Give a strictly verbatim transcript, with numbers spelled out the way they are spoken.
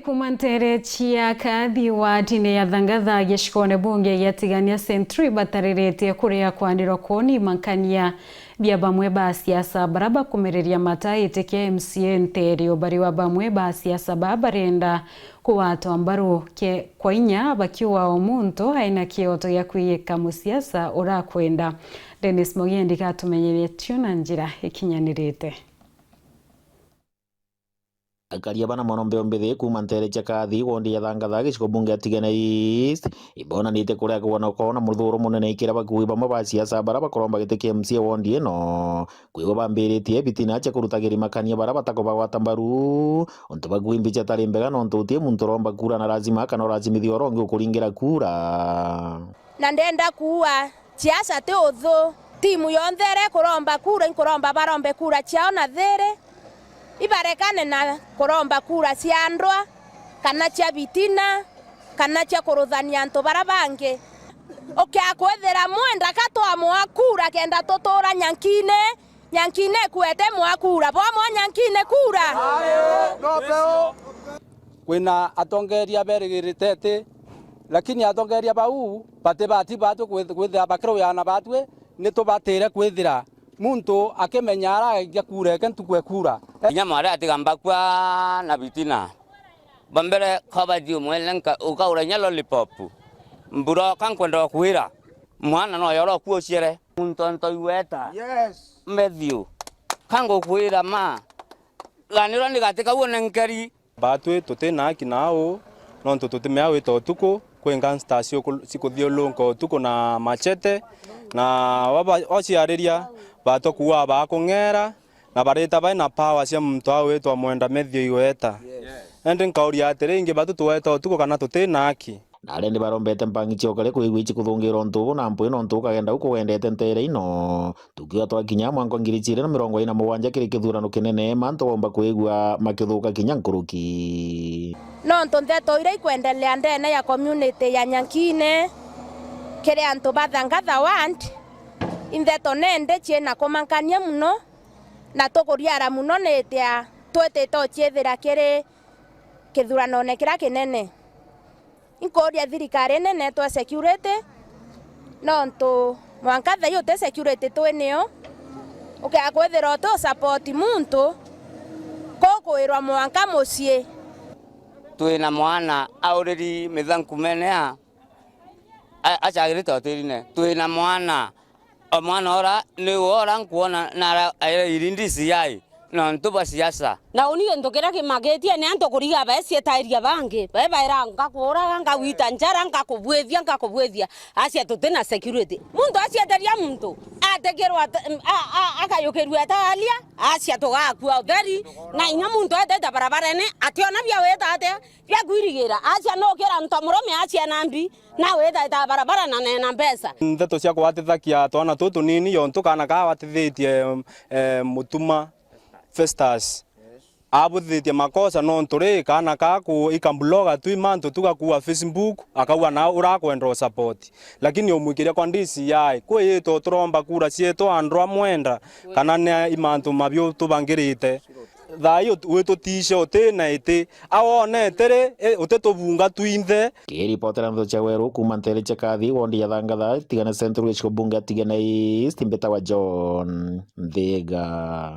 Kuuma nteere cia Kathi wardine ya Thangatha gicigone bunge gia Tigania Central ibatariritie kuria kwandirwa kwoni mankania bia bamwe ba siasa bara bakumiriria mata giti kia M C A nteere o bari wa bamwe ba siasa ba barenda kugwatwa mbaru ke-, kwa inya bakiuga o muntu aina kioto gia kwiyika musiasa urakwenda. Dennis Mugendi gatumenyerie tio na njira ikinyanirite. Akaria bana mono mbeo mbithi kuuma nteere cia Kathi, wondi ya Thangatha, gicigo bunge ya Tigania East, ibonanite kuria kwona kona muthuro munene ikira bakuui bamwe ba siasa bara bakuromba giti kia M C A wondi ino. Kwigua bambiritie bitina cia kurutagiria makania bara batakubagwata mbaru, untu bakuui mbica tari mbega nontu uti muntu uromba kura na lazima kana urazimithia urongi ukuringira kura. Na ndenda kuua siasa ti uthu. Timu yonthe iria ikuromba kura, inkuromba barombe kura ciao na thiri. Ibarekane na kuromba kura cia ndwa, kana cia bitina, kana cia kuruthania antu bara bangi. Ukia kwithira Mwenda ka twamwa kura kenda tutura Nyankine, Nyankine ikwete mwa kura. Bwamwa Nyankine kura? Kwina atongeria berigirite ati, lakini atongeria bau batibati batwi kwith-, kwithira bakiruyana batwi, ni tubatire kwithira muntu akimenya araikia kura eke ntuku e kura. Kinya mwari atiga mbakua na bitina. Bambere kobathi umwene nka-, ukaura inya lollipop. Mbura oka nkwenda kwira. Mwana no yoro kuo ciere. Muntu anto iweta. Yes. Matthew. Kangukwira ma. Ganirwa ni gatika uone nkeri. Batwi tuti na haki nau, nontu tutimea wita utuku, kwi gangsters ciuku-, cikuthiurunka utuku na machete, na waba-, waciariria, batwa kuua bakung'era, na barita bai na power cia muntu au witwa Mwenda Matthew Iweta. Indi nkauria atiri, ingi batu tuweta utuku kana tuti na haki? Na aria ni barombete mpangi cia ukari kwigua ici kuthungira untu ubu na mpwi nontu ukagenda u kugwendete nteere ino. Tukiuga twakinya mwanka wa ngiri ciiri na mirongo iiri na mugwanja kiri kithurano kinene, mantu baumba kwigua makithuka kinya nkuruki. Nontu nteto iria ikwendelea ndene ya community ya Nyankine, kiri antu ba Thangatha ward, i nteto nende ciina kumakania mono, na tukuriara mono nitia twitite uciithira kiri kithuranone kiria kinene. Inkuuria thirikari nene itwe security, nontu mwanka thaa ii uti security twi nio. Ukea kwithira uti u support muntu, kukwirwa mwanka mucii. Twina mwana auriri mithankumene a, a, acagirite hotelini. Twina mwana O mwana ora ni ora nkwona nara aira iri D C I nontu bwa siasa. Na uni gintu kiria kimagitie ni antu kuriga baecietairia bangi. Bae baira, "Ngakuuraga, ngagwita njara, ngakubwithia, ngakubwithia." Acia tuti na security. Muntu acieteria muntu, atikirwa at-, a, a, akayukirua atalia, acia tugakua utheri. Na inya muntu etete barabarene, ationa bia wita atia, bia kwirigira. Acia nukira nto murume acia na mbi, na wita eta barabara na neena mbeca. Ndeto cia kugwatithakia twana tutu tunini, yontu kaana kaa gwatithitie, eh, Mutuma Festus. Abuthitie makosa nontu ri, kaana kaa ku-, ikambloga tu imantu tu gakua Facebook, akauga na urakwenda u support. Lakini umwikiria kwa D C I, kwiyitwo turomba kura cietu andru a Mwenda, kana ni imantu mabiu tubangirite. Thaa ii ut-, witutiice uti na iti, a wonete ri, i, utitubunga twinthe. Kiripotera ndeto cia Weru kuuma nteere cia Kathi, wondi ya Thangatha, Tigania Central, gicigo bunge ya Tigania East, mbitawa John Nthiga.